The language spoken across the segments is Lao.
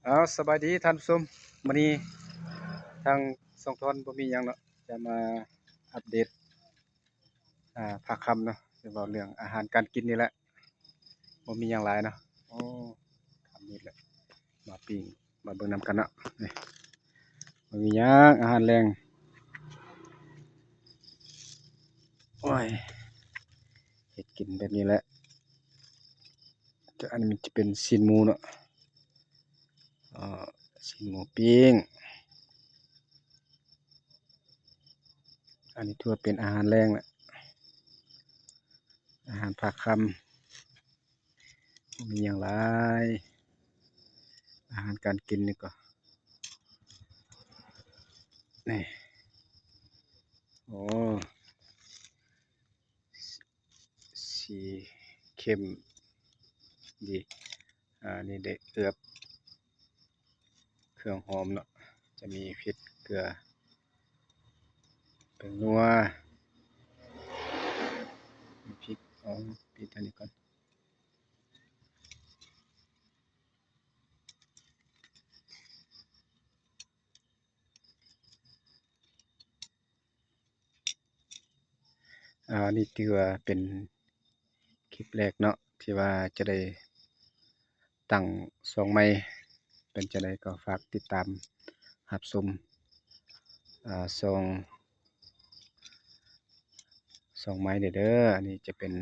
ເອົາ ສະບາຍດີທ່ານຜູ້ຊົມ, ມື້ນີ້ທາງຊ່ອງທອນບໍ່ມີຫຍັງເນາະ ຈະມາອັບເດດ ອ່າ ພາຄ່ຳເນາະ ຈະເວົ້າເລື່ອງອາຫານການກິນນີ້ແຫຼະ ບໍ່ມີຫຍັງຫຼາຍເນາະ. ໂອ້ ຄ່ຳມືດແລ້ວ ມາປີ້ງ ມາເບິ່ງນຳກັນເນາະ. ນີ້ ບໍ່ມີຫຍັງ ອາຫານແລງ ໂອ້ຍ ເຮັດກິນແບບນີ້ແຫຼະ. ຈະ ອັນນີ້ມັນຈະເປັນຊີ້ນໝູເນາະ, ເອີ ຊີ້ນໝູປີ້ງ. ອັນນີ້ຖືວ່າເປັນອາຫານແລງແຫຼະ ອາຫານພາຄ່ຳ ບໍ່ມີຫຍັງຫຼາຍ. ອາຫານການກິນນີ້ກໍ ນີ້ ໂອ້ ສີເຂັ້ມດີ. ອ່າ ນີ້ໄດ້ເອືອບເຄື່ອງຫອມເນາະ, ຈະມີພິກ ເກືອ ແປ້ງນົວ ມີພິກ. ເອົາ ປິດອັນນີ້ກ່ອນ. ອ່າ ນີ້ຖືວ່າເປັນຄລິບແລກເນາະ ທີ່ວ່າຈະໄດ້ຕັ້ງຊ່ອງໃໝ່. ເປັນຈັ່ງໃດກໍຝາກຕິດຕາມຮັບຊົມ ອ່າ ຊ່ອງ ຊ່ອງໃໝ່ເດີ. ອັນນີ້ຈະເປັນ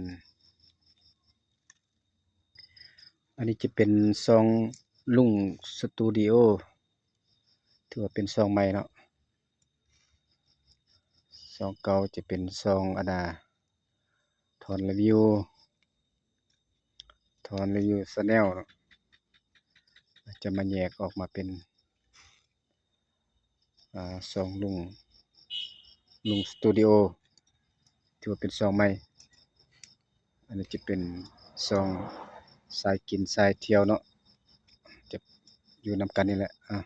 ອັນນີ້ຈະເປັນຊ່ອງລຸງສະຕູດິໂອ ຖືວ່າເປັນຊ່ອງໃໝ່ເນາະ. ຊ່ອງເກົ່າຈະເປັນຊ່ອງອັນນາ ທອນຣີວິວ ທອນຣີວິວແຊນແນວເນາະ, ຈະມາແຍກອອກມາເປັນ ອ່າ ຊ່ອງລຸງ ລຸງສະຕູດິໂອ ຖືວ່າເປັນຊ່ອງໃໝ່. ອັນນີ້ຈະເປັນຊ່ອງສາຍກິນສາຍທ່ຽວເນາະ, ຈະຢູ່ນຳກັນນີ້ແຫຼະ. ອ່າ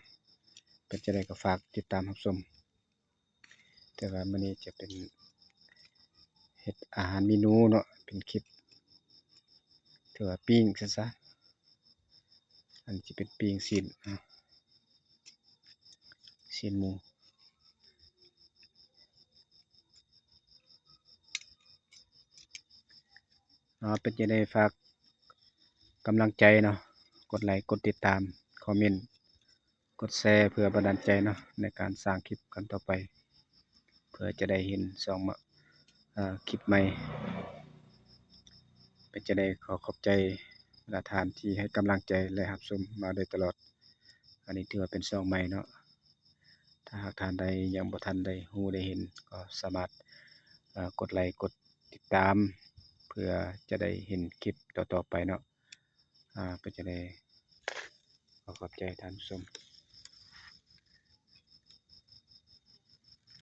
ເປັນຈັ່ງໃດກໍຝາກຕິດຕາມຮັບຊົມ. ແຕ່ວ່າມື້ນີ້ຈະເປັນເຮັດອາຫານເມນູເນາະ, ເປັນຄລິບ ຖືວ່າປີ້ງຊັ້ນຊະ. ອັນນີ້ຈະເປັນປີ້ງຊີ້ນ ຊີ້ນໝູ. ເອົາ ເປັນຈັ່ງໃດ ຝາກກຳລັງໃຈເນາະ, ກົດໄລ ກົດຕິດຕາມ ຄອມເມັນ ກົດແຊ ເພື່ອບັນດານໃຈເນາະ ໃນການສ້າງຄລິບກັນຕໍ່ໄປ ເພື່ອຈະໄດ້ເຫັນຊ່ອງ ເອີ ຄລິບໃໝ່. ເປັນຈັ່ງໃດ ຂໍຂອບໃຈບັນດາທ່ານທີ່ໃຫ້ກຳລັງໃຈ ແລະ ຮັບຊົມມາໂດຍຕະຫຼອດ. ອັນນີ້ຖືວ່າເປັນຊ່ອງໃໝ່ເນາະ, ຖ້າຫາກທ່ານໃດຍັງບໍ່ທັນໄດ້ຮູ້ໄດ້ເຫັນ ກໍສາມາດ ເອີ ກົດໄລ ກົດຕິດຕາມ ເພື່ອຈະໄດ້ເຫັນຄລິບຕໍ່ໆໄປເນາະ. ອ່າ ເປັນຈັ່ງໃດ ຂໍຂອບໃຈທ່ານຜູ້ຊົມ.